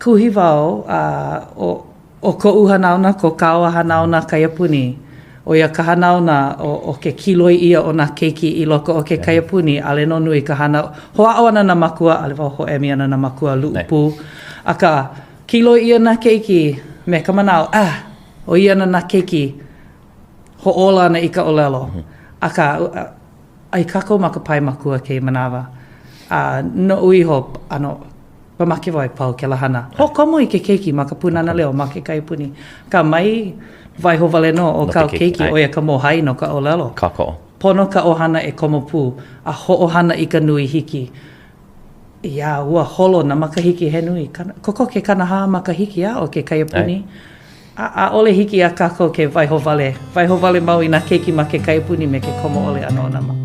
Kuhi wau, a ʻo, ʻo koʻu hanauna, ko kāua hanauna kaiapuni, ʻo ia ka hanauna o, o ke kīloi ʻia o nā keiki i loko o ke kaiapuni, ʻaʻole nō nui ka hana. Hoʻāʻo ana nā mākua, ʻaʻole wau hoʻēmi ana nā mākua luʻu pū. Akā, kīloi ʻia nā keiki me ka manaʻo, ah, ʻo ia ana nā keiki hoʻōla ana i ka ʻōlelo. Akā, ʻai kākou ma ka pae makua kēia manawa. A noʻu iho, ʻano mamake wau e pau kēlā hana. Hoʻokomo i ke keiki ma ka Pūnana Leo, ma ke kaiapuni. Akā, mai waiho wale nō ʻo kāu keiki, ʻo ia ka mōhai no ka ʻōlelo. Kākoʻo. Pono ka ʻohana e komo pū a hoʻohana i ka nui hiki. Iā, ua holo nā makahiki he nui, kokoke 40 makahiki a o ke kaiapuni. A ʻaʻole hiki iā kākou ke waiho wale, waiho wale mau i nā keiki ma ke kaiapuni me ke komo ʻole ʻana o nā.